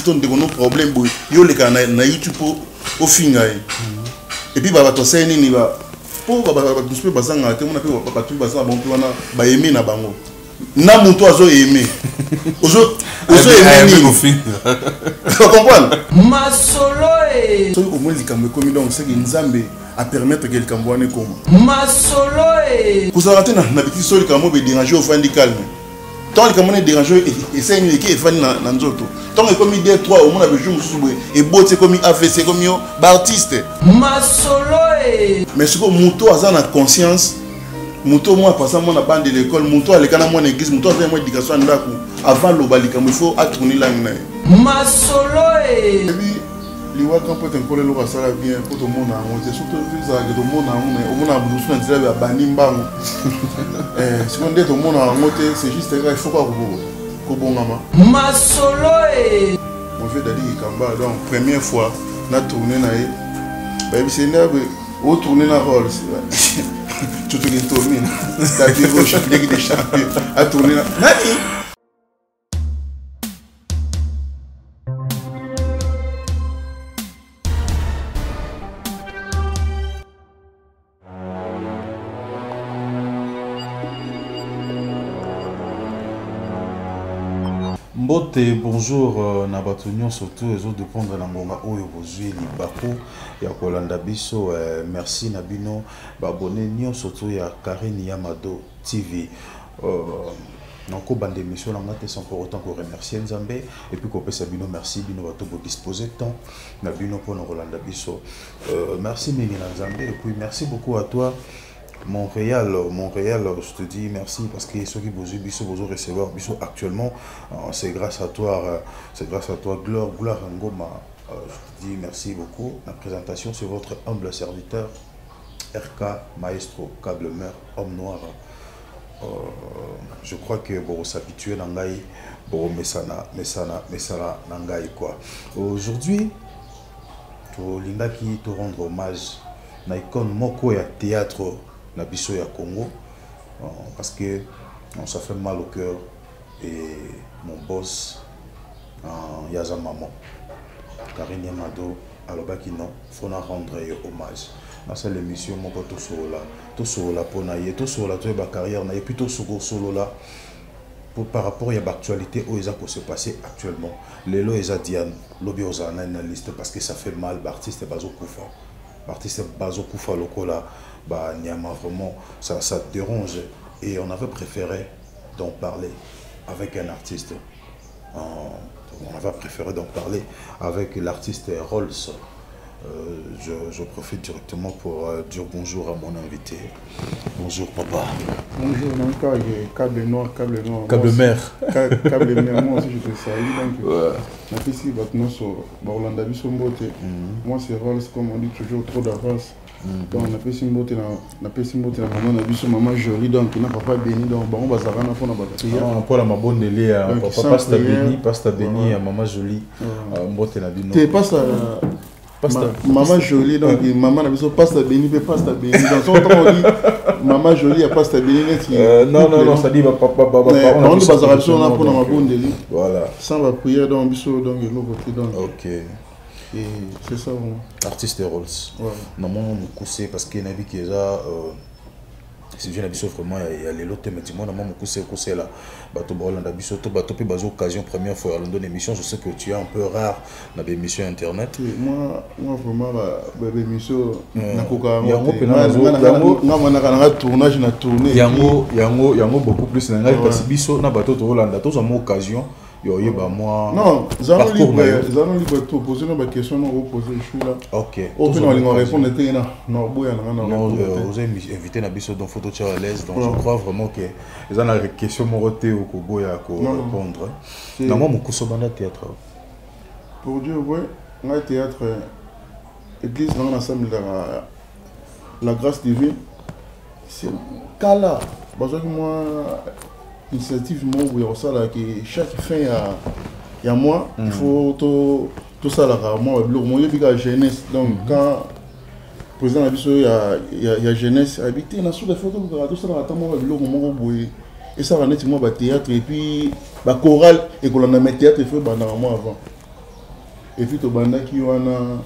To ndeko no problème boye, yo olekaka na YouTube mpo ofinga ye. Et puis bato asali nini ba mpo bato mosusu mpe bazangaka te, mona mpe bato mpe baza na bango mpe wana baeme na bango na moto azo aime ozo aime nini, comprendre masolo e soki omoni likambo ekomi, donc seki Nzambe apermettre ke likambo wana ekoma. Masolo e kozalaka te na bitisi. Soki likambo oyo edérange, ofandi calme. Ntango likambo wana edérange, esali nini? Eke efandi na nzoto. Ntango ekomi 2 3, omona bejour mosusu boye eboti, ekomi AVC, ekomi yo baartiste. Masolo e Mais sikoyo moto aza na conscience, moto mwa apasa mwana bande de l'école, moto aleka na mwana église, moto aza mwa éducation ya ndako, avant aloba likambo, il faut atourner langue na ye. Masolo e ebi liwa grand prêtre Nkolo eloko asala bien mpo tomona yango te. Surtout ezalaka tomona yango, mais omona mosusu na nzela ya bandi mbango. Sikoyo nde tomona yango te, c'est juste kaka il faut kaka kobongama. Masolo e Mon vieux Dadi Kikamba, donc première fois na tourné na ye, bayebisi nde otourné na rôle tutuki ntomina Dadi Roche, Ligue des champions, atourné na nani. Mbote, bonjour na bato nyonso to ezodépendre na ngonga oyo bozwi libaku ya kolanda biso. Merci na bino baabonnés nyonso to ya Karine Yamado TV. Nakobanda émission na nga te sans pour autant koremercier Nzambe et puis kopesa bino merci, bino bato bodispose temps na bino mpona kolanda biso. Merci mingi na Nzambe et puis merci beaucoup à toi Montréal. Montréal, je te dis merci parce que ceux qui bozu biso bozo recevoir biso actuellement, c'est grâce à toi, c'est grâce à toi. Gloire, gloire Ngoma, je te dis merci beaucoup. La présentation, c'est votre humble serviteur RK Maestro Câble Mère, homme noir. Je crois que bon, s'habituer na ngai, bon, mesana mesana mesana na ngai quoi. Aujourd'hui, tolingaki to rendre hommage na icône moko ya théâtre na biso ya Congo, parce que ça fait mal au cœur. Et mon boss, Yaza maman Karine Yamado, alobaki non, faut na rendre ye hommage, nasala émission moko, tosolola, tosolola mpo na ye, tosolola, toyeba carrière na ye, puis tosokosolola pour par rapport ya baactualité oyo eza kose passer actuellement. Lelo eza Diane, lobi ozala nani na liste? Parce que ça fait mal, baartiste bazokufa, baartiste bazokufa lokola banyama. Vraiment, ça dérange et on avait préféré d'en parler avec un artiste. On avait préféré d'en parler avec l'artiste Rolls. Je profite directement pour dire bonjour à mon invité. Bonjour papa. Bonjour, donc, câble noir, câble noir. Câble mer. Câble mer, moi aussi je te salue. Donc, ouais. Napesi bato nyonso bakolanda biso mbote. Moi c'est Rolls, comme on dit toujours, trop d'avance. Donc napesi mbote na mama na biso, mama Jolie, donc na papa Béni, donc bango bazalaka na mpona baprière. Mpona mabondeli ya papa Pasta Béni, Pasta Béni ya mama Jolie, mbote na bino. Te, Pasta mama Jolie, donc mama na biso Pasta Béni mpe Pasta Béni, donc soki ntango odi mama Jolie ya Pasta Béni neti. Non, non, non, c'est-à-dire bango nde bazalaka biso wana mpona mabondeli. Voilà. Sans baprière, donc biso, donc eloko te, donc. Ok. Et c'est ça vraiment. Artiste Rolls. Ouais. Namona mokuse parce que nayebi ki eza sujet na biso vraiment ya lelo te, mais dimona mwa mokuse ekosela bato baolanda biso to bato mpe bazwa occasion première fois ya London émission. Je sais que tu es un peu rare na baémission internet. Moi vraiment, baémission nakoka. Yango nga monaka nanga tournage na tourné. Yango beaucoup plus na ngai, kasi biso na bato toolanda tozwa mwa occasion yo oyeba mwa Non, zalo libre, zalo libre, to poser na baquestion na opose, je suis là. Ok. Oyo mpe na olinga répondre te, na oboya nanga na. Non, oza invité na biso, donc faut totia à l'aise. Donc je crois vraiment que eza na question moko te okoboya korépondre. Na mwa mokuso, banda théâtre? Pour Dieu, ouais, ngai théâtre, église nanga nasambelaka, La Grâce Divine. C'est kala bazwaki mwa initiative moko ya kosala ke chaque fin ya mois il faut to tosalaka mwa babiloko moyebi kaka jeunesse. Donc quand président na biso ya jeunesse ayebi te, na suka faut tolukaka tosalaka ata mwa babiloko moko boye, esalaka neti mwa bathéâtre et puis bachoral ekolanda, mais théâtre il faut ebandaka mwa avant. Et puis tobandaki wana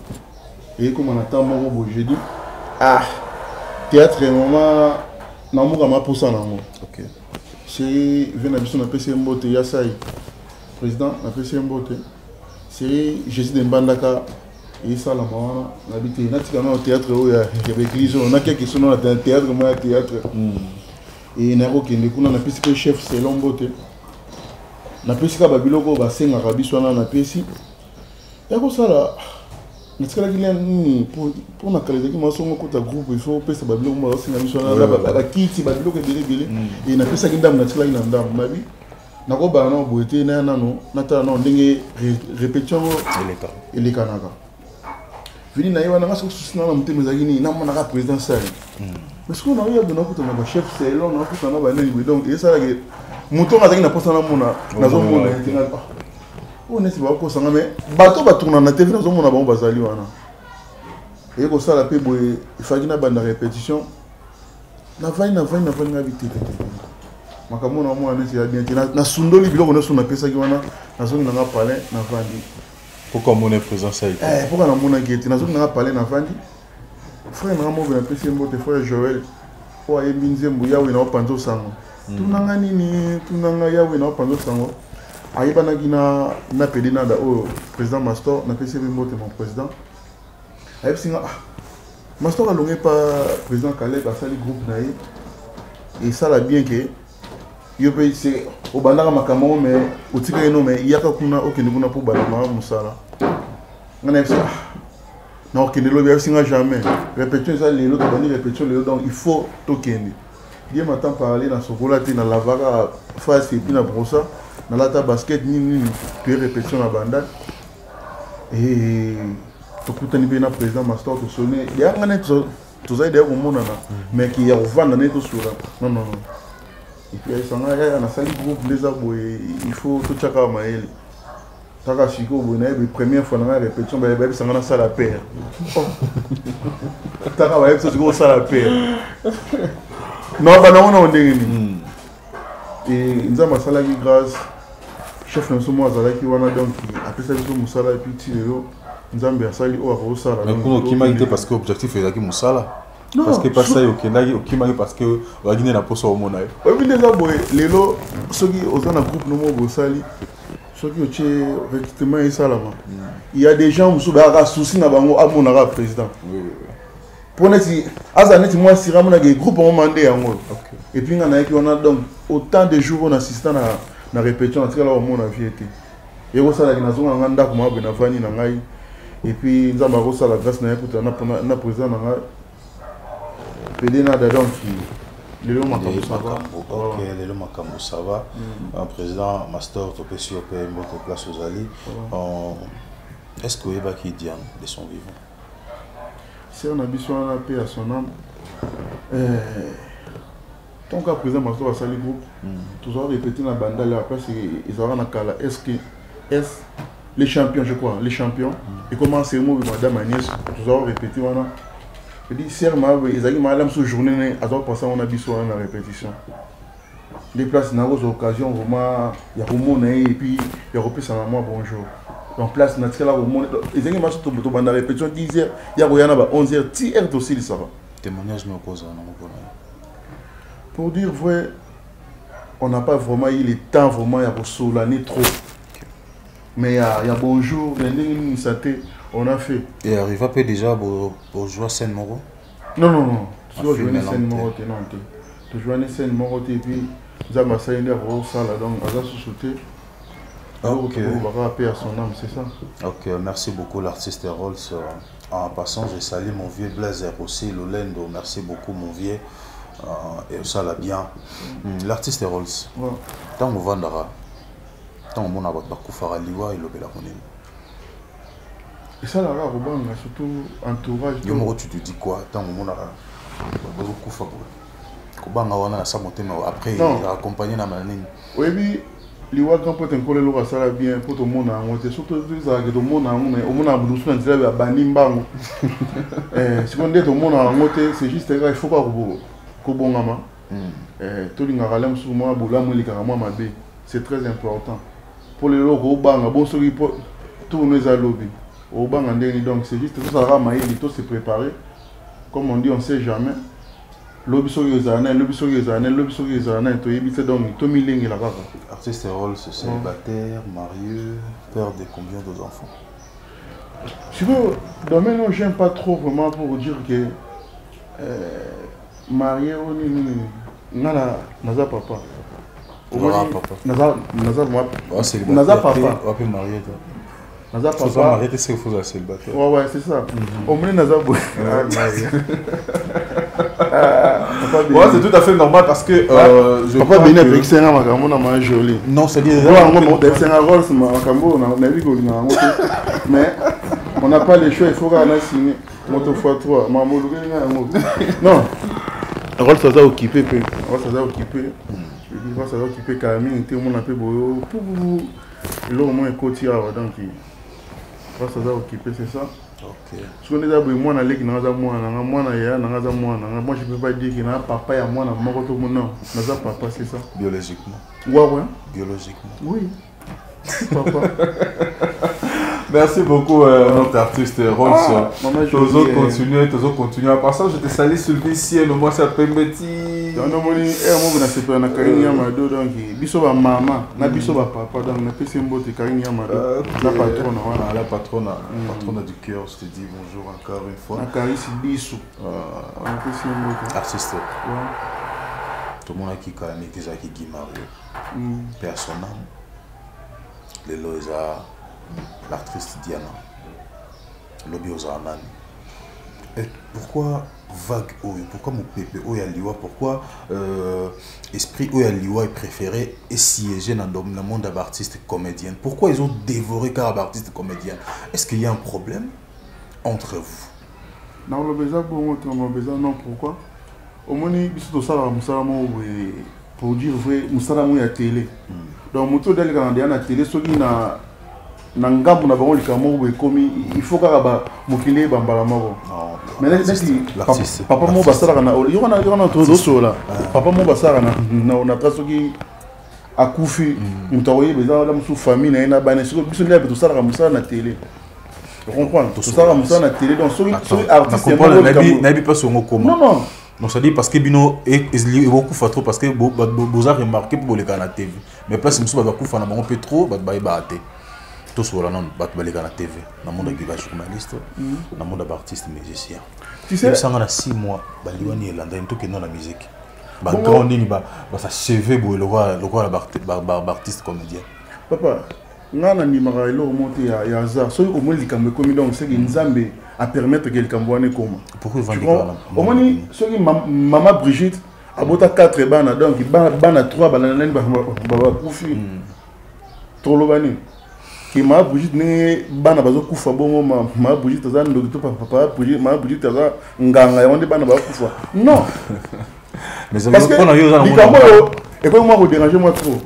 eyekoma na temps moko boye, jeudi, ah, théâtre mama namoka maposa nango. Série vie na biso, napesi ye mbote, ya sai président, napesi ye mbote. Série Jésus de Mbandaka esalama wana, nabi te, natika nano théâtre oyo ya baeglise oyo, nakia sono na théâtre moko ya théâtre e nakokende kuna. Napesi mpe chef selon mbote, napesi kaka babiloko oyo basengaka biso wana, napesi ya kosala. Natikalaki nini mpo na kala, ezalaki masongo kota groupe, il faut opesa babiloko mo bazosenga biso wana, bakiti, babiloko ebele ebele. E napesaki ndambo, natikalaki na ndambo. Nabi nakobala nano boye te, naya nano natala nano ndenge répétition yango elekanaka. Vini na ye wana, nga soki susi nana motema ezalaki nini, namonaka président sali. Mais soki naoya bo, nakutana bachef selon, nakutana banani boye. Donc esalaki moto ngo azalaki na mposa namona, nazomona ye te. Oyo neti bakosanga, mais bato batourna na TV, nazomona bango bazali wana. Eye kosala mpe boye, efaki nabanda répétition. Navandi, navandi, navandi, ngabi te te te, makambo na omona neti ya bien te. Nasundoli biloko nyonso napesaki wana, nazongi nanga palin, navandi. Pourquoi omona présence ayi? Pourquoi namonaki ete nazongi nanga palin, navandi. Frère nanga moko, napesi ye mbote, frère Joel oyo ayembi nzembo "Yawe na opanza osango". Tunanga nini, tunanga "Yawe na opanza osango". Ayebanaki na pede nada oyo président Mastor, napesi ye mpe mbote, mon président. Ayebisi nga: "Ah, Mastor alonge pa président Caleb, asali groupe na ye, esala bien ke yo mpe obandaka makambo yango, mais otikaki no, mais yaka kuna, okende kuna mpo obanda mosala." Nga nayebisi: "Ah, nakokende lobi." Ayebisi nga: "Jamais, répétition eza lelo, tobandi répétition lelo, donc il faut tokende." Dieu m'entend parler, nasokola te, nalavaka face et puis na brossa, nalata basket, nini nini, toye répétition na banda e tokutani mpe na président Master, tosone yanga neti tozali deya komonana, mais ki ya kovanda nde tosola, non, non, non. Et puis ayesanga: "Yaya, nasali groupe nde eza boye, il faut totiaka mayele kaka sikoyo boye." Nayebi première fois na ngai répétition, bayebisanga nasala père. Taka bayebisa sikoyo osala père, non, banango nango ndenge nini. E Nzambe asalaki grâce, chef na biso moko azalaki wana, donc apesa biso mosala. Et puis ti lelo Nzambe asali oyo akosala. Mais kuna okimaki te parce que objectif ezalaki mosala? Parce que pasa okendaki, okimaki parce que ozalaki nde na posa omona ye? Oyebi nde eza boye, lelo soki oza na groupe no moko bosali, soki otie recrutement esalama, il y a des gens mosusu bayaka, souci na bango amonaka président, mpo neti azala neti mwa sira, amonaka groupe yango mande yango. Et puis nga nayaki wana, donc autant de jours oyo assistant na répétition, natikala komona vie te. Ekosalaki nazonga na ngai ndako mabe, navandi na ngai. Et puis Nzambe akosala grâce na ye, kuta na président na ngai pede nada. Donc lelo makambo ça va. Ok, lelo makambo ça va. Président Master, topesi yo mpe mbote place ozali. Est ce que oyebaki Diane de son vivant? Sœur na biso wana mpe ya son âme, tant que président Master asali groupe, tozala répété na Bandale ya place ezalaka na kala, est ce que est les champions, je crois, les champions. Et comment c'est moi, madame Agnès, tozala répété wana. Edi sœur mabe ezalaki malamu so journée ne azwa pasa wana biso wana na répétition nde place nakozwa occasion vraiment ya komona ye et puis ya kopesana mwa bonjour. Donc place natikala komona ezalaki maso, tobanda répétition 10 heures, ya koya na ba 11 heures, ti heure tosilisaka. Témoignage no okozala nango mpona ye? Pour dire vrai, on n'a pas vraiment eu le temps vraiment ya kosolane trop, mais ya bonjour ya ndenge nini sa te, on a fait. Et arriva mpe déjà bozwa scène moko? Non, non, non, tozwa scène moko te, non te, tozwani scène moko te. Et puis Nzambe asali nde akosala, donc aza susu te. Ok, paix à son âme, c'est ça. Ok, merci beaucoup l'artiste Rolls. En passant, je salue mon vieux Blazer aussi, Lolendo. Merci beaucoup mon vieux. Et ça l'a bien. L'artiste Rolls. Tant on vendra, tant on a bakufara liwa elobelaka nini? Esalaka kobanga, surtout entourage. Yo moko, tu te dis quoi ntango omonaka bazokufa boye? Kobanga wana na sa motema, après accompagné na manini? Oyebi, liwa grand pote, nkolo eloko asala bien mpo tomona yango te. Surtout ezalaka tomona yango, mais omona moto mosusu na nzela abandi mbango. Sikoyo nde tomona yango te, c'est juste kaka il faut kaka kobongama. Tolingaka le mosusu mwa bolamu elekaka mwa mabe, c'est très important mpo lelo okobanga bon soki Tourne eza lobi, obanga ndenge. Donc c'est juste tosalaka mayele, to se préparer. Comme on dit, on sait jamais lobi soki ezala nani, lobi soki ezala nani, lobi soki ezala nani, toyebi te. Donc tomilengela kaka. Artiste Rolls, célibataire, marié, père de combien d'enfants? Sikoyo domaine oyo, j'aime pas trop vraiment pour dire que marié o nini nini. Nga naza papa. Naza naza papa. Wapi marié toi? Naza papa. Marié te, c'est faut célibataire. Ouais, c'est ça. Omoni naza boye. Ouais, c'est tout à fait normal parce que je papa Beni apekisi nga makambo na ma Jolie. Non, c'est dire yango apekisi nga Rolls makambo nayebi kolinga yango te, mais on n'a pas le choix, il faut kaka na signer moto fois 3 makambo olukeli nga yango. Non, Rolls aza occupé mpe, Rolls aza occupé, Rolls aza occupé kala mingi te. Omona mpe boyo pupupu eloko moko ekoti awa. Donc Rolls aza occupé, c'est ça. Soki nde eza boye, mwana leki nanga aza mwana nanga, mwana yaya nanga aza mwana nanga. Moi, je peux pas dire que na papa ya mwana moko to non, naza papa, c'est ça. Biologiquement? Ouais. Biologiquement? Oui, papa. Merci beaucoup, notre artiste Rolls. Ah, Tozo continuer, tozo continuer. À part ça, je te salue, Sylvie Ciel, moi ça Pembeti. Donc, namoni ere moko nasepela na Karine Yamado. Donc biso bamama na biso bapapa, donc napesi mbote Karine Yamado, la patronne wana. Ah, la patronne, patronne du cœur, je te dis bonjour encore une fois. Na Karisi biso, napesi mbote. Artiste. Tout le monde qui connaît déjà qui Guy Mario. Personne. Lelo eza l'actrice Diana. Lobi ozala nani? Et pourquoi vague oyo? Pourquoi mopepe oyo ya liwa? Pourquoi esprit oyo ya liwa est préféré et siéger dans le monde ya baartiste comédien? Pourquoi ils ont dévoré kaka baartiste comédien? Est-ce qu'il y a un problème entre vous? Nakoloba eza bongo te, nakoloba eza non. Pourquoi? Omoni, biso tosalaka mosala moko boye, pour dire vrai, mosala moko ya télé. Donc moto oyo alekaka deya na télé, soki na ngambo na bango likambo moko boye ekomi, il faut kaka mokili eyeba mbala moko. Mais neti papa moko basalaka na yo wana, tozosola papa moko basalaka na ta, soki akufi, moto akoyeba eza wana mosusu famille na ye na bana. Soki biso nde tosalaka mosala na télé, comprendre, tosalaka mosala na télé, donc soki artiste Nayebi mpasi yango koma. Non, non. Donc ça dit parce que bino ekokufa trop parce que boza remarqué mpo boleka na TV, mais place mosusu bato bakufa na bango mpe trop, bato bayebaka te. Tosokola nano bato baleka na TV, na monde ya bajournaliste, na monde ya baartiste musicien. Ebisanga na 6 mois baliwani elandani. Tokenda na musique, bagrand nini basacheve boye lokola baartiste comédien. Papa, nga nandimaka eloko moko te ya hasard. Soki omoni likambo ekomi, donc seki Nzambe apermettre ke likambo wana ekoma. Omoni, soki mama Brigitte abota 4 bana, donc bana 3 balandani bakufi, toloba nini? Ke mama Brigitte, ndenge bana bazokufa bongo, mama Brigitte aza ndoki to papa mama Brigitte aza nganga, yango nde bana bakufa? Non, parce que likambo oyo ekoki mwa kodéranger mwa trop.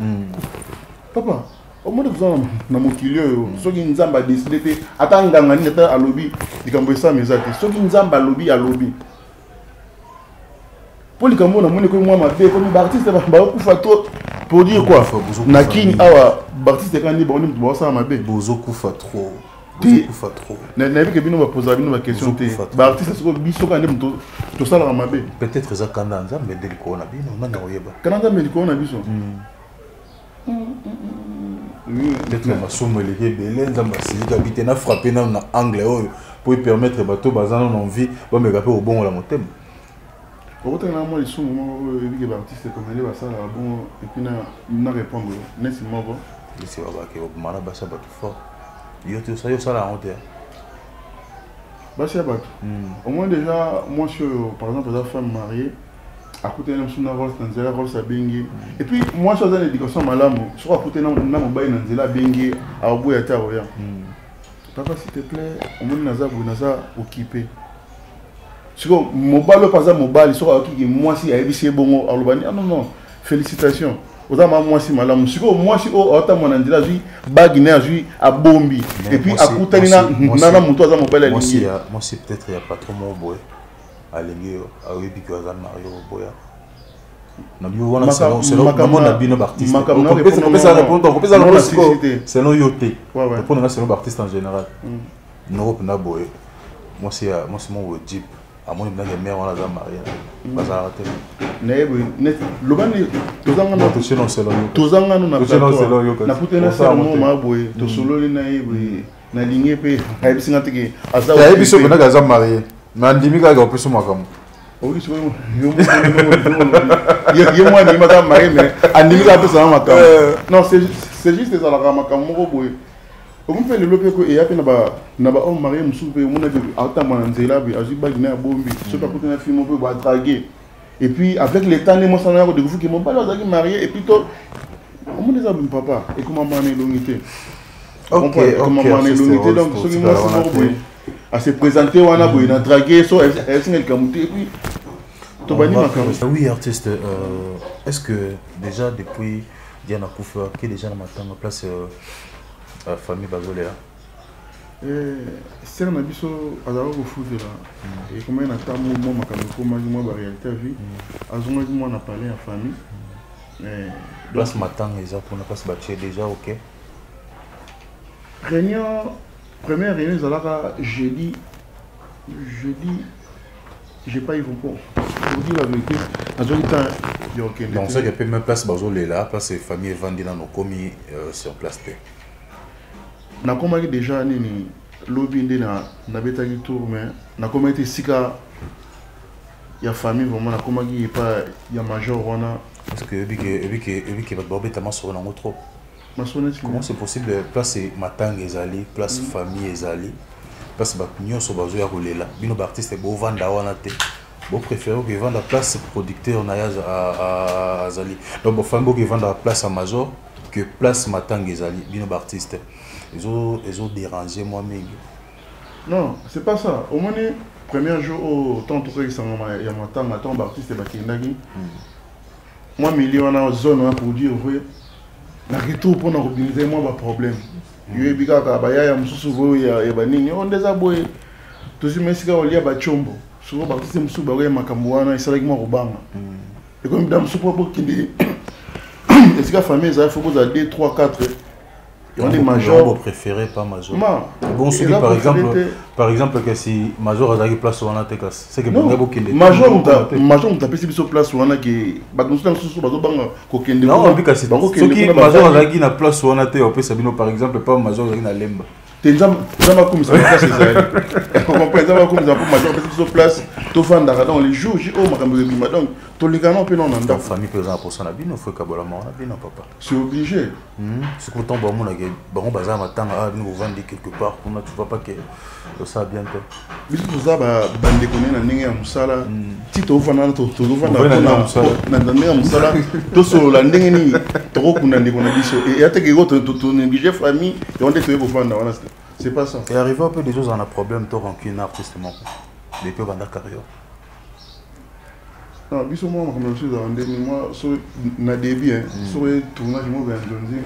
Papa, omoni, toza na mokili oyo, soki Nzambe adécider te, ata nganga nini, ata alobi, likambo esama eza te. Soki Nzambe alobi, alobi. Mpo likambo oyo namoni ekomi mwa mabe, ekomi baartiste bakokufa trop. Pour dire quoi? Na Kini awa, baartiste kaka nde bango nde moto baosala mabe. Bozokufa trop, bozokufa trop. Nayebi ke bino bapozaka bino baquestion te. Baartiste sikoyo, biso kaka nde moto tosalaka mabe. Peut-être eza kanda ya Nzambe nde likolo na bino, nani akoyeba? Kanda Nzambe likolo na biso? Peut-être masumu eleki ebele, Nzambe asilika bi te, na frappe nano na angle oyo po epermettre bato baza nano envie bameka mpe kobongola motema. Okotanga na mwa lisumu moko oyo oyebike baartiste comédien basalaka bongo, et puis na répondre neti moko. Neti babake obima na basi ya bato fort, yo te osala, osala yango te. Basi ya bato, au moins déjà mwasi oyo, par exemple, aza femme mariée, akutani na mosusu na Rolls na nzela, Rolls abengi, et puis mwasi aza na éducation malamu, soki akutani na mobali na nzela, abengi, aoboya te, akoya: "Papa, s'il te plaît, omoni naza boye, naza occupé." Sikoyo mobali oyo mpe aza mobali, soki ayokiki mwasi ayebisi ye bongo, aloba ni: "Ah non, non, félicitation, oza ma mwasi malamu." Sikoyo mwasi oyo aotambola na nzela, azwi bagi ne, azwi, abombi, et puis akutani na moto aza mobali, alingi. Mwasi peut-être ya patron moko boye alingi yo, ayebi ke aza marié, oboya? Na bino wana, selon na bino baartiste, kopesa réponse sikoyo selon yo te, répondre nga selon baartiste en général. Noko mpenza boye, mwasi ya mwasi moko boye, jeep amoni mpenza ke mare wana aza marie, bazalaka te. Nayebi loba nde tozanga no na plateau, nakutani na sere moko maa boye, tosololi na ye boye, nalingi mpe ayebisi nga teke aza, ayebi so mpenza aza marie, mais andimi kaka opesa makambo. Oki sikoyo ye mwa andimi aza marie, mais andimi kaka apesanga makambo. Non, c'est juste ezalaka makambo moko boye. Okomi mpe lelo mpe eya mpe na ba homme marie mosusu mpe omona atambola na nzela boye, azwi bagi na ya bombi, soki akuti na fille moko mpe badrague, et puis avec le temps nde mwasi wana kodécouvrir ke mobali azalaki marié, et puis to omoni eza papa ekoma mwana elongi te, ekoma mwana elongi te. Donc soki mwasi moko boye ase présente wana boye na drague, so ayesinga likambo te, et puis tobandi makambo. Oui, artiste, est ce que déjà depuis Diana akufa ke déjà na matanga, place famille bazolela? Sere na biso azalaka kofutela, ekomaki na ntango mwa makambo ekomaki mwa baréalité ya vie, azongaki mwa na palais ya famille. Place matanga eza kuna, place batie déjà, ok. Réunion, première réunion ezalaka jeudi. Jeudi j'ai pas eu, pour dire la vérité, nazwaki temps ya kokende. Donc soki mpe même place bazolela, place famille evandi, nano okomi sur place te? Nakomaki déjà nini, lobi nde nabetaki tour, mais nakomaki te esika ya famille vraiment, nakomaki epa ya major wana. Parce que oyebi ke bato baobeta masolo nango trop. Masolo neti? Comment c'est possible, place matanga ezali, place famille ezali, place bato nyonso bazoya kolela, bino baartiste bovanda wana te, bopréféré okevanda place producteur na ye azali? Donc bofamille bokevanda place ya major que place matanga ezali, bino baartiste ezodérange mwa mingi. Non, c'est pas ça. Omoni premier jour oyo ntango tokokisanga ya matanga, ntango baartiste bakendaki mwa milieu wana, zone wana, pour dire vrai, na retour mpona kobimisa mwa baproblème. Yoyebi kaka bayaya mosusu oyo ya banini oyo nde eza boye, tozwi ma esika kolia batiombo. Soko baartiste mosusu bakoya, makambo wana esalaki mwa kobanga. Ekomi da mosusu mpo bokende esika famille ezali, fo bozala 2 3 4, yango nde major. Préféré pas major. Ma bon, soki par exemple que si major azalaki place wana te, kasi c'est que bongo bokende. Major, major moto apesi biso place wana, ke bato mosusu na mosusu bazobanga kokende. Non, kasi soki major azalaki na place wana te, opesa bino par exemple pas major azalaki na Lemba. Te, Nzambe akomisa place ezali, comprend? Nzambe akomisa mpo major apesi biso place, tofandaka. Donc les jours J oyo makambo ebima, donc tolekana mpe nano na ndako. Famille mpe eza na posa na bino, fo ekabolama wana bino papa. C'est obligé. Sikoyo ntango bamonake bango baza matanga awa, bino bovandi quelque part kuna, tu vois pas que osala bien te? Biso toza bandeko ne na ndenge ya mosala, ti tozovanda, tozovanda na ndenge ya mosala, tosolola ndenge nini tokokunda ndeko na biso. Eya te keko tonéglige famille, yango nde toye kovanda wana, c'est pas ça. Et arrivé un peu des choses, on a problème to rancune artiste moko depuis obanda carrière? Non, biso mwa makambo na biso ezala ndenge mwa so na début, soki tournage moko ya nzonzi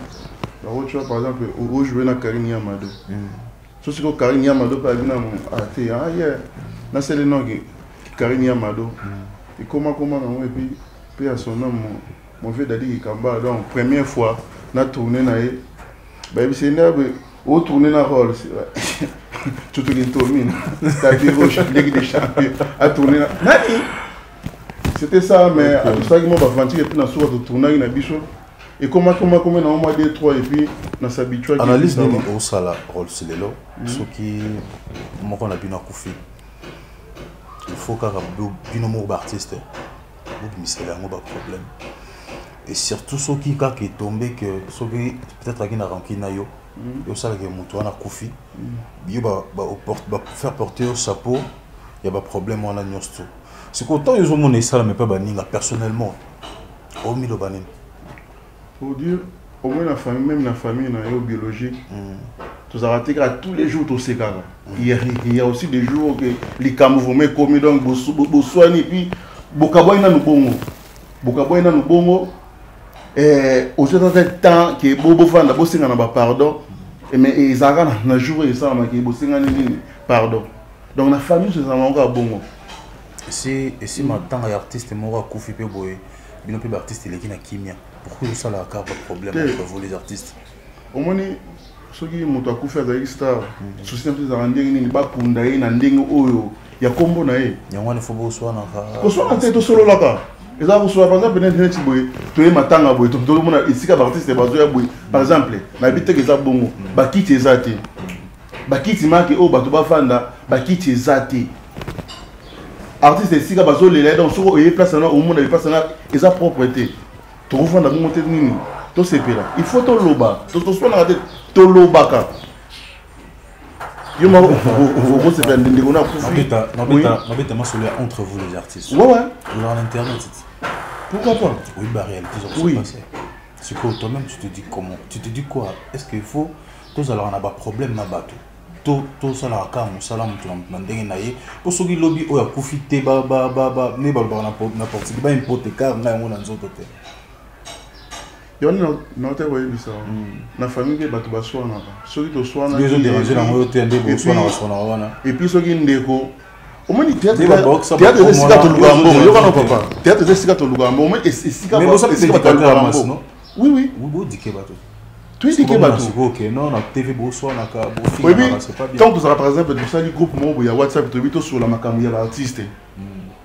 bango, tu vois, par exemple ojoue na Karine Yamado, so sikoyo Karine Yamado mpe abi nanu ate aye nasele noki Karine Yamado ekomakoma nango, et puis mpe ya son homme, mon vieux Dadi Kikamba. Donc première fois na tourné na ye, bayebisi nde otourné na rôle Tutuki Ntomina, tapis rouge, Ligue des champions, a tourné na nani, c'était ça. Mais tosalaki mwa baventure, et puis na suka totournaki na biso, ekoma koma koma na mwa 2 3, et puis na s'habituaki. Analyse nini osala, Rolls, lelo soki moko na bino akufi, il faut kaka bino moko baartiste bobimisela yango baproblème? Et surtout soki kaka etombe que soki peut-être aki na rancune na yo, osalaka moto wana akufi, yo bafaire porter yo chapeau ya baproblème wana nyonso to sikoyo, ntango ezomona esalama epa baninga, personnellement omiloba nini? Pour dire au moins na famille, même na famille na yo biologique, tozalaka te kaka tous les jours tosekaka. Il y a aussi des jours que likambo vraiment ekomi, donc boswani, puis bokabwani nanu bongo, bokabwani nanu bongo, ozwi ata temps ke bofanda, bosenga na bapardon. Mais ezalaka na jour oyo esalamaki, bosengani nini, pardon. Donc na famille nyonso ezalaka kaka bongo. Esi matanga ya artiste moko akufi mpe boye, Bino pe ba artiste eleki na kimia. Pourquoi osalaka kaka ba problème entre vous les artistes? Omoni soki moto akufi azalaki star, souci na biso ezalaka ndenge nini bakunda ye na ndenge oyo ya kombo na ye. Yango wana faut boswanaka. Koswana te, tosololaka. Eza kosolola par exemple neti boye toye matanga boye, tozomona esika baartiste bazoya boye. Par exemple nayebi teke eza bongo, bakiti eza te, bakiti make oyo bato bafanda, bakiti eza te. Artiste esika bazolela ye, donc soki oye place wana omona place wana eza propre te, tokofanda bongo te. Nini tosepela, il faut toloba, toswanaka te, tolobaka. Yo moko okosepela ndeko na akufi. Nabeta masolo ya entre vous les artistes. Ouais. Dans l'internet. Pourquoi pas? Oui, bah réalité, ça Oui. se passe. Sikoyo toi-même tu te dis comment? Tu te dis quoi? Est-ce qu'il faut tozalaka na baproblème na bato? Tosalaka kaka mosala moto na ndenge na ye, mpo soki lobi oyo akufi te, nde balobaka na portugais bahypothéquer ngai yango na nzoto te. Yo na te koyebisa, na famille mpe bato baswanaka. Soki toswana Ezoderange nango yo te nde boswanaka swanaka wana? Et puis soki ndeko omoni théâtre Nde baboxa théâtre eza esika bakoma tolukaka wana, mbongo. yo Yoka no te. papa, théâtre eza esika tolukaka mbongo. Omoni esika Mais bosa esika mpe bato balukaka dédicateur ya mbongo. non? Oui. Bodike bato. Toyindike bato. Sikoyo ke non, na TV boswanaka, oyebi bofinganaka, c'est pas bien. Ntango tozalaka, par exemple tosali groupe moko boye ya WhatsApp, toyebi tosola makambo ya baartiste,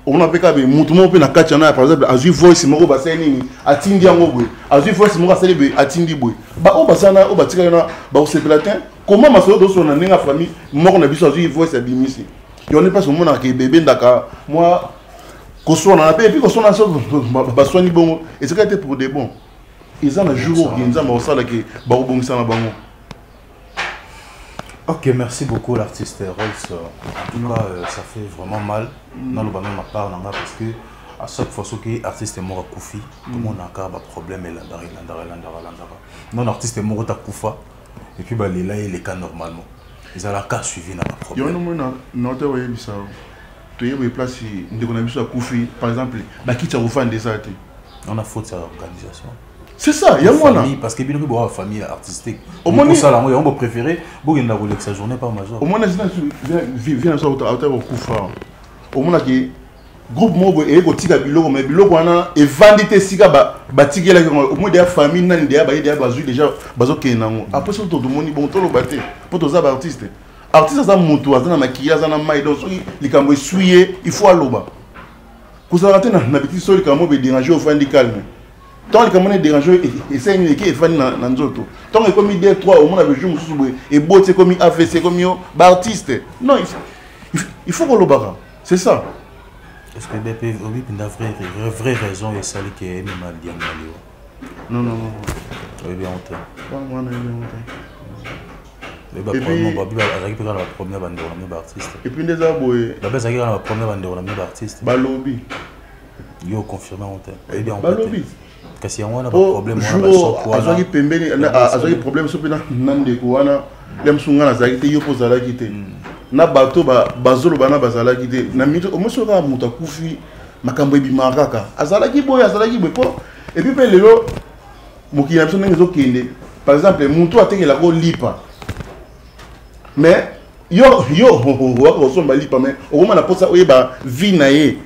omona mpe kaka motu moko mpe na kati yana, par exemple azwi voice moko, basali nini, atindi yango boye, azwi voice moko, asali boye, atindi boye. Baoyo basala oyo batikali wana bakosepela te. Comment masolo tosola na ndenge ya famille moko na biso, azwi voice, abimisi yo nde mpasi. Omonaka ebebendaka mwa koswana mpe, et puis koswana so baswani bongo ezalaki te pour de bon. Eza na jour oyo Nzambe akosalaki bakobongisa na bango. Ok, merci beaucoup l'artiste Rolls. En tout cas, ça fait vraiment mal. Naloba même ma part nanga, parce que à chaque fois soki artiste moko akufi, tomonaka ba problème elandaka, elandaka, elandaka, elandaka. Non, artiste moko takufa et puis balela ye eleka normalement. Ezalaka suivi na ba Yo problème. Nomoi na te koyebisa, toyebi place ndeko na biso akufi, par exemple bakiti ya kofanda eza te. On a faute ya organisation. C'est ça, yango wana. Famille, parce que bino mpe boa famille artistique. Omoni osala yango, yango bopréféré bokenda kolekisa journée par major. Omoni vie na biso auta kokufa, omonaki groupe moko boye eye kotika biloko, mais biloko wana evandi te esika batikelaki yango. Omoni deya famille nani deya baye deya bazwi déjà, bazokende nango. Après soki tomoni bongo, toloba te mpo toza baartiste. Artiste aza motu, aza na makili, aza na mai. Donc soki likambo eswi ye, il faut aloba. Kozalaka te na betisi. Soki likambo oyo edérange, ofandi calme. Ntango likambo wana edérange, esali nini, eke efandi na nzoto. Ntango ekomi 2 3, omona bejour mosusu boye eboti, ekomi AVC, ekomi yo baartiste. Non, il faut kolobaka, c'est ça. Est ce que BP obi mpenza vraie raison esali ke emema Diango na liwa? Non. Oyebi yango te? Wana yebi yango te. Babi azalaki mpe kaka na baproblème ya bandeko na bino baartiste. Et puis nde eza boye. Babi azalaki kaka na baproblème ya bandeko na bino baartiste. Balobi. Yo confirme yango te, oyebi yango te? Balobi. Kasi yango wana baproblème wana. Jour azwaki pembeni, azwaki problème so mpe na ndeko wana ya mosu. Ngai nazalaki te, yo mpo ozalaki te, na bato bazoloba na bazalaki te na minute. Omosi kaka moto akufi, makambo ebimaka kaka, azalaki boye, azalaki boye. Mpo et puis mpe lelo mokili na biso ndenge ezokende, par exemple motu atekelaka olipa, mais yo owaka kosomba lipa, mais okoma na mposa oyeba vie na ye.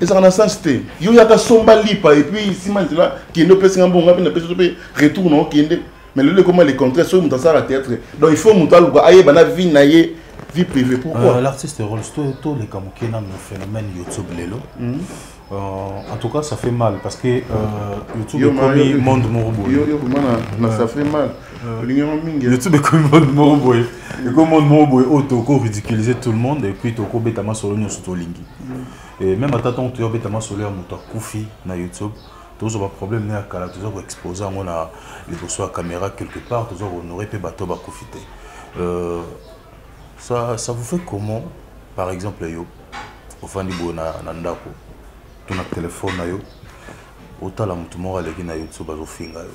Ezalaka na sens te. Yo yaka somba lipa et puis nsima nzela kende, opesinga mbongo mpe napesi mpe retour na okende. Mais lelo ekoma le contraire. Soki moto asalaka théâtre, donc il faut moto aluka ayeba na vie na ye, vie privée. Pourquoi? L'artiste Rolls, toleka moke nano phénomène YouTube lelo. En tout cas, ça fait mal parce que YouTube ekomi monde moko boye. Yo vraiment na ça fait mal, olingi yango mingi. YouTube ekomi monde moko boye, ekomi monde moko boye oyo toko ridiculiser tout le monde et puis tokobeta masolo nyonso tolingi. Et même ata ntango toya obeta masolo ya moto akufi na YouTube, tozwa baproblème ne ya kala, toza koexpose yango na liboso ya caméra. Quelque part toza kohonore mpe bato bakufi te. Ça vous fait comment? Par exemple yo ofandi boye na ndako to na telefone na yo, otala motu moko aleki na YouTube, azofinga yo,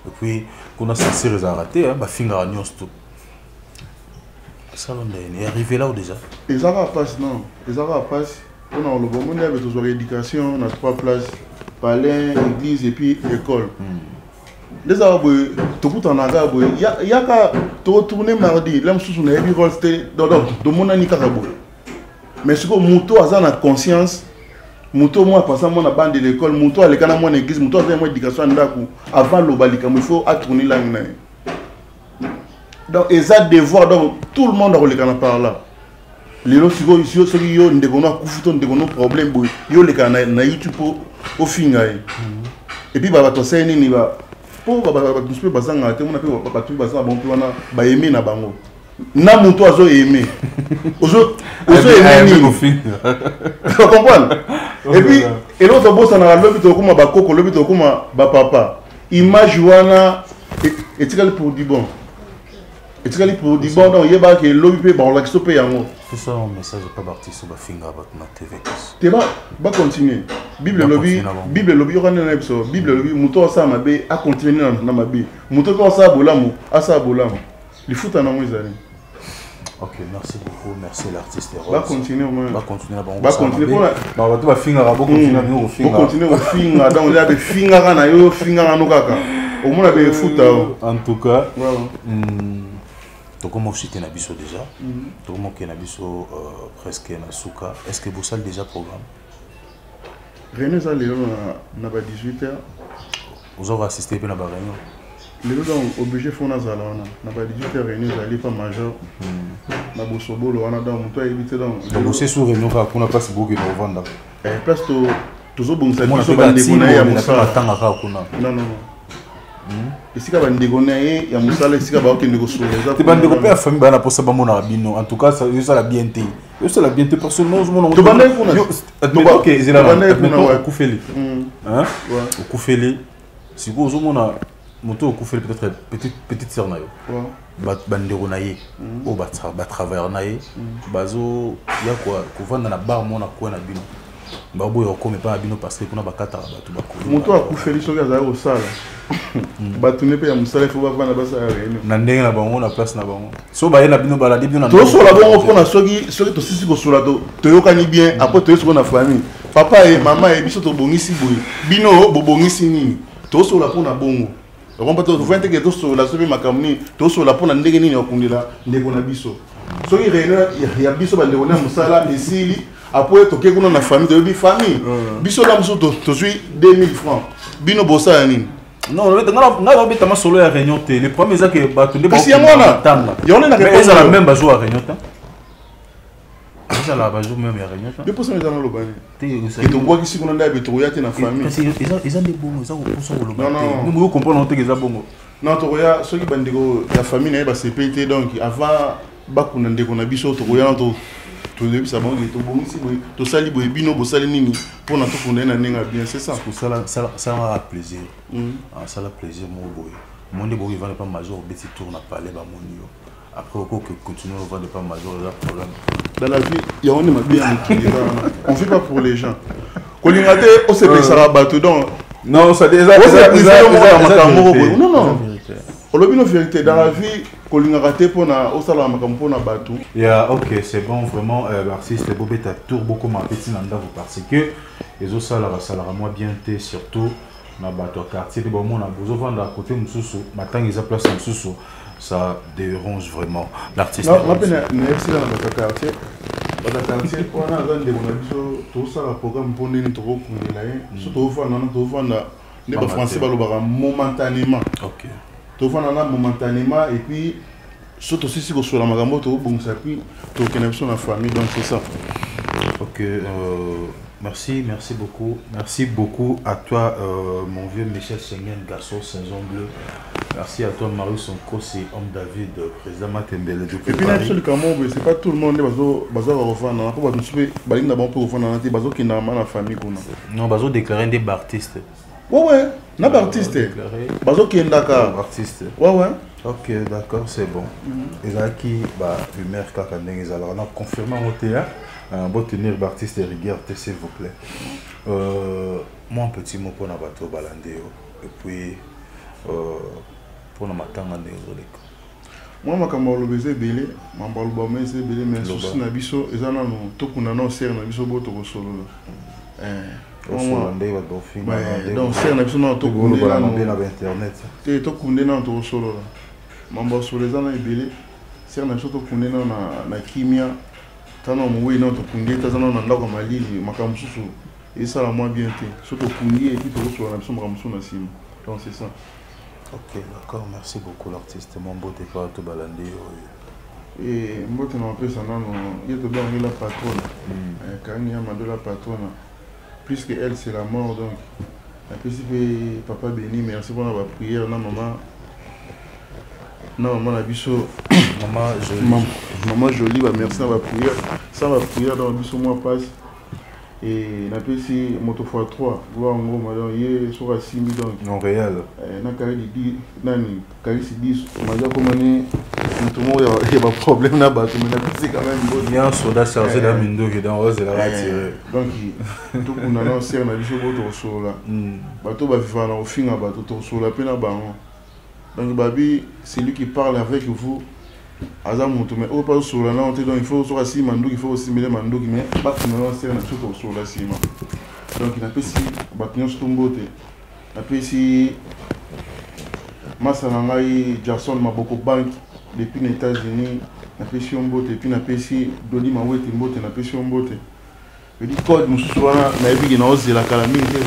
et puis kuna censure ezalaka te, bafingaka nyonso to sala ndeni arrivé là ou déjà? Eza kaka mpasi. Non, eza kaka mpasi mpona koloba. Omoni yabe tozwaka éducation na trois places: palin, église et puis école. Nde ezaka boye, tokutana kaka boye, yaka tokotourne mardi la mosusu, nayebi role te, donc tomonani kaka boye. Mais sikoyo moto aza na conscience. Moto mwa apasa mwana bande l'école, moto aleka na mwana église, moto aza mwa éducation ya ndako, avant aloba likambo il faut atourner langue na ye. Donc eza devoir, donc tout le monde akolekana par là. Lelo sikoyo soki yo ndeko no akufi to ndeko no problème boye, yo olekana na YouTube po ofinga ye. Et puis bato asali nini ba po bato mosusu mpe bazangaka te, mona mpe bato mpe bazanga bango mpe wana baeme na bango na moto azo aime ozo aime nini, comprendre. Et puis eloko tobosanaka, lobi tokóma bakoko, lobi tokóma bapapa, image wana etikali pour du bon, etikali pour du bon. Donc yebaka ke lobi mpe bakolakisa mpe yango. C'est ça un message pas artiste bafinga bato na TV. Te, bacontinue. Bible elobi, Bible elobi, yoka nde na biso, Bible elobi moto asala mabe acontinue na mabe, moto mpe asala bolamu asala bolamu, lifuta nango ezali. Ok, merci beaucoup, merci l'artiste Rose. Bacontinue. Bacontinue na bango. Bacontinue mpona bato bafingaka, bocontinue na bino kofinga. Bocontinue kofinga, donc eza befingaka na yo, fingaka no kaka, omona befuta o. En tout cas, tokoma osite na biso déjà, tokoma okende na biso presque na suka. Est ce que bosali déjà programme? Réunion eza lelo na ba 18 heures. Oza koassiste mpe na baréunion? Lelo donc obligé fo nazala wana na ba 18 heures. Réunion ezali pa major na bosobolo wana, donc moto ayebi te, donc donc ose sous réunion kaka kuna, place bokende kovanda? Place tozobongisa biso bandeko na ye ya mosala. Matanga kaka kuna? Non, non, non, esika bandeko na ye ya mosala, esika bakokende kosolola eza. Te, bandeko mpe ya famille baya na mposa bamonaka bino. En tout cas ezosala bien te, ezosala bien te personnellement, ozomona. Tobandaki kuna. Ok, ezela. Tobandaki kuna, ouais. Okufeli. Hein? Okufeli, sikoyo ozomona moto okufeli, peut-être petite sœur na yo, bandeko na ye oyo batravailleur na ye bazoya kovanda na bar mona coin na bino, baboya kokoma epai na bino parce que kuna bakataka bato bakolo. Moto akufeli, soki azali kosala, bato ne mpe ya mosala ifo bavanda, basala réunion. Na ndenge na bango, na place na bango, so baye na bino, balandi bino na Tosola bongo mpona soki tosisi kosola, toyokani bien, après toye sikoyo na famille, papa ye, mama ye, biso tobongisi boye, bino bobongisi nini? Tosola mpona bongo, okompa tovandi teke tosola so mpe makambo nini, tosola mpona ndenge nini akundela ndeko na biso. Soki réunion ya biso bandeko na mosala esili, après toke kuna na famille, toyebi famille biso na mosusu, tozwi 2000 francs, bino bosala nini? Non, ngai babeta masolo ya réunion te. Le problème eza ke bato nde Kasi yango wana, tanga. Yango nde na Mais répondre ezala yo. Même bajour ya réunion te, ezala bajour même ya réunion te. Yo mposa eza naloba nini? Te. Etobwakisi kuna nde yabe tokoya te na famille. Kasi eza nde bongo, eza koposa koloba. Non, non. Te, yo comprendre teke eza bongo. Non, tokoya soki bandeko ya famille na ye basepeli te. Donc avant bakunda ndeko na biso, tokoya na toyebisa bango ke tobongisi boye, tosali boye, bino bosali nini mpona tokunda ye na ndenge ya bien, c'est ça. Salaka plaisir. Ah, sala plaisir moko boye mo nde bokoki vanda pa major, obeti tour na palais, bamoni yo, après okoki continuer ovanda pa major, eza problème. Dans la vie, yango nde mabe ya mokili eza wana, on vit pas pour les gens. Kolinga te osepelisaka bato, donc Non, ça déjà osepelisa yo moko na makambo moko boye. Non, non, olobi no vérité. Dans la vie, kolingaka te mpona osalaka makambo mpona bato. Yeah, ok, c'est bon, vraiment, l'artiste bobeta tour beaucoup ma petit na ndako parce que ezosala basalaka mwa bien te, surtout na bato ya quartier te, bamona bozovanda à côté mosusu, matanga eza place mosusu, ça dérange vraiment l'artiste. Nga mpe nayebisika na bato ya quartier, bato ya quartier wana aza ndeko na biso, tosala programme mpo ndeni tokokundela ye. So tofanda wana, tofanda nde bafrançais balobaka momentanément. Tofanda na momentanément et puis so tosisi kosola makambo, tokobongisa, puis tokokende biso na famille, donc c'est ça. Ok, merci, merci beaucoup. Merci beaucoup à toi, mon vieux Michel Schengen, garçon Saison Bleu. Merci à toi, Marius Nkosi, homme David, président Matembele depuis Et puis na Paris. biso likambo boye, c'est pas tout le monde nde bazwaka kofanda na mpo bato mosusu mpe balingi na bango mpe kofanda na te, bazokendaka ma na famille kuna. Non, bazo déclarer des artistes. Ouais, na baartiste Déclaré bazokendaka. Artiste. Ouais. Ok, d'accord, c'est bon. Ezalaki ba rumeur kaka ndenge ezalaka na confirme yango te, hein? Bo tenir ba artiste rigueur te, s'il vous plaît. Moi, un petit mot mpona bato oyo balandi yo et puis mpona matanga ndenge ezoleka. Mwa makambo aloba eza ebele, makambo aloba ma eza ebele, mais Loba. souci na biso eza nano tokunda na sœur na biso, bo tokosolola. Osola ndenge bato baofinga. Ouais, donc sœur na biso nano tokunde tokoloba mabe na nano bainternet. Te, tokunde nano, tokosolola. Mambo ya solo eza na ebele. Sœur na biso tokunde nano na kimia, tana mowei nano tokunde te, aza nano na ndako ya malili, makambo mosusu. Esala mwa bien te. Soki tokundi ye et puis tokosolola na biso makambo mosusu na nsima. Donc c'est ça. Ok, d'accord, merci beaucoup l'artiste. Mwa mbote pa to balandi oyo. Et mbote na mapesa nano ye tobengi la patronne. Karine Yamado la patronne. Plus que elle c'est la mort donc. Napesi mpe papa Beni merci mpona ba prière na mama na mama na biso mama Jolie. Mama Jolie ba merci na ba prière. Sans ba prière donc biso mwa passe. Et napesi moto fois 3 gloire ngoma donc ye soki asimbi donc non réel na kali di nani kalisi 10 maza komani moto moko ya ba problème na bato mais napesi quand même mbote. Il y a un soldat chargé d'un mindoki donc ozela ba tirer. Donc tokunda na sere na biso bo tokosolola bato bavivaka na kofinga bato tokosolola mpe na bango. Donc babi celui qui parle avec vous aza moto mais oyo mpe azosolola nano te donc il faut soki asimbi manduki il faut osimbele manduki mais bakunda na sere na biso tokosolola nsima. Donc napesi bato nyonso to mbote, napesi masa na ngai Jackson Maboko Bank depuis na États-Unis, napesi yo mbote, et puis napesi Dodi Mawete mbote, napesi yo mbote. Edi code mosusu wana nayebi ke naozela kala mingi te.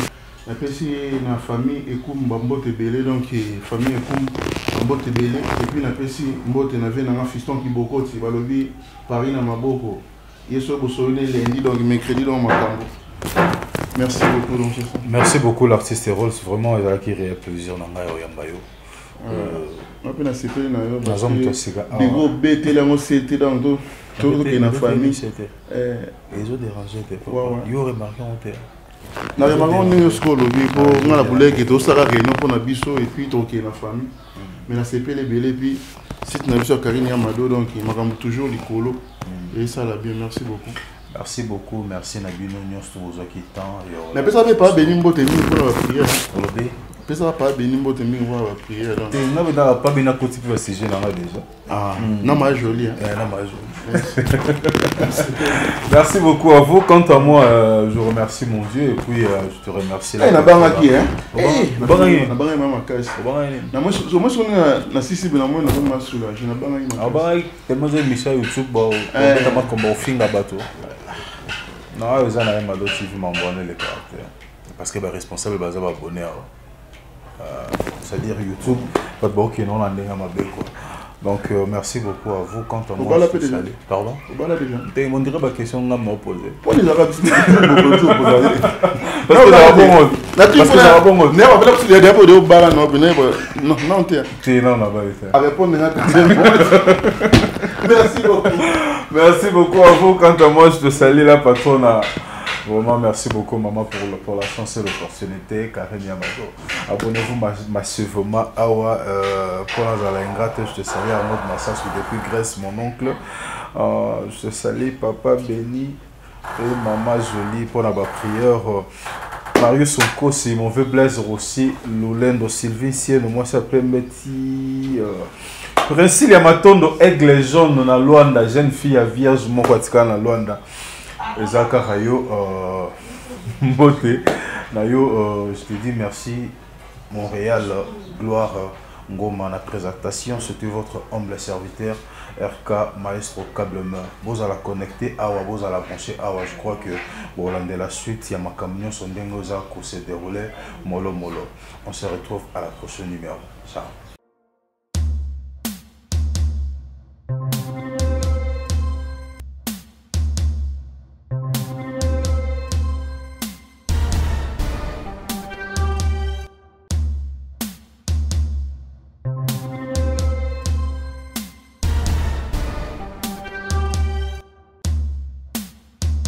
Napesi na famille Ekum ba mbote ebele, donc famille Ekum ba mbote ebele, et puis napesi mbote na vie nanga Fiston Kibokoti balobi Paris na maboko. Ye soki bosoli ne lundi donc mercredi donc makambo. Merci beaucoup donc c'est ça. Merci beaucoup l'artiste Rolls, vraiment ezalaki réel plaisir na ngai oyamba yo. Nga mpe nasepeli na yo Naza moto ya sika awa. Dego obeteli yango sete donc tokokende na famille. Ezo déranger te. Ouais, ouais. Yo remarqué yango te. Na remarqué yango ndenge sikoyo olobi mpo nga na boleke tosala réunion mpo na biso et puis tokokende na famille. Mais nasepeli ebele et puis site na biso ya Karine Yamado donc makambo toujours likolo. Esala bien, merci beaucoup. Merci beaucoup, merci na bino nyonso bozwaki temps. Napesaka mpe papa Beni mbote mingi mpona ba prière. Olobi? Pesaka papa Beni mbote mingi mpona ba prière. Te, nga mpe naka papa Beni akoti mpe ba sujet na nga déjà. Ah, na ma jolie, hein. Eh, na ma jolie. Merci beaucoup à vous. Quant à moi, je remercie mon Dieu et puis je te remercie. Eh, na bangaki, hein. Eh, na bangaki. Na bangaki mama kasi. Obangaki. Na moi, so moi so na na sisi na moi na moi soulage, na bangaki makasi. Obangaki tellement j'ai émission YouTube ba Eh. obeta makambo ofinga bato. Na oyo eza na ye Mado TV mambo wana le caractère. Parce que ba responsable baza ba abonné awa. C'est-à-dire YouTube, bato baokende wana ndenge ya mabe quoi. Donc merci beaucoup à vous. Quant à moi, Obala je te pe déjà. salue. Pardon? Obala déjà. Te, on dirait ba question nga m'a posé. Pour les Arabes, c'est beaucoup de choses. Parce que Non, ça va non, bon. Na tu Parce que ça va bon. Ne va pas dire de obala non, mais non, non, t'es. T'es non, non, pas À répondre maintenant, quand même. Merci beaucoup. Merci beaucoup à vous. Quant à moi, je te salue la patronne. Vraiment, merci beaucoup, maman, pour la chance et l'opportunité. Karine Yamado. Abonnez-vous massivement. Awa, pour la ingrate, je te salue. Arnaud Massas, depuis Grèce, mon oncle. Je te salue, papa Béni et maman Jolie, pour la prière. Marius Okosi, mon vieux Blaise Rossi, Lulendo, Sylvie Sieno, moi s'appelle Betty. Priscilla Matondo, aigle jaune na Luanda, jeune fille à vierge, moko atika na Luanda. Ezaka Rayo Mbote. Na yo, je te dis merci, Montréal, gloire, Ngoma, la présentation, c'était votre humble serviteur, RK Maestro Câble-Main. Vous allez connecter, awa, vous allez brancher, awa, je crois que, bon, de la suite, il y a ma camion, son dingo, ça, qui se déroulait, mollo, mollo. On se retrouve à la prochaine numéro. Ciao.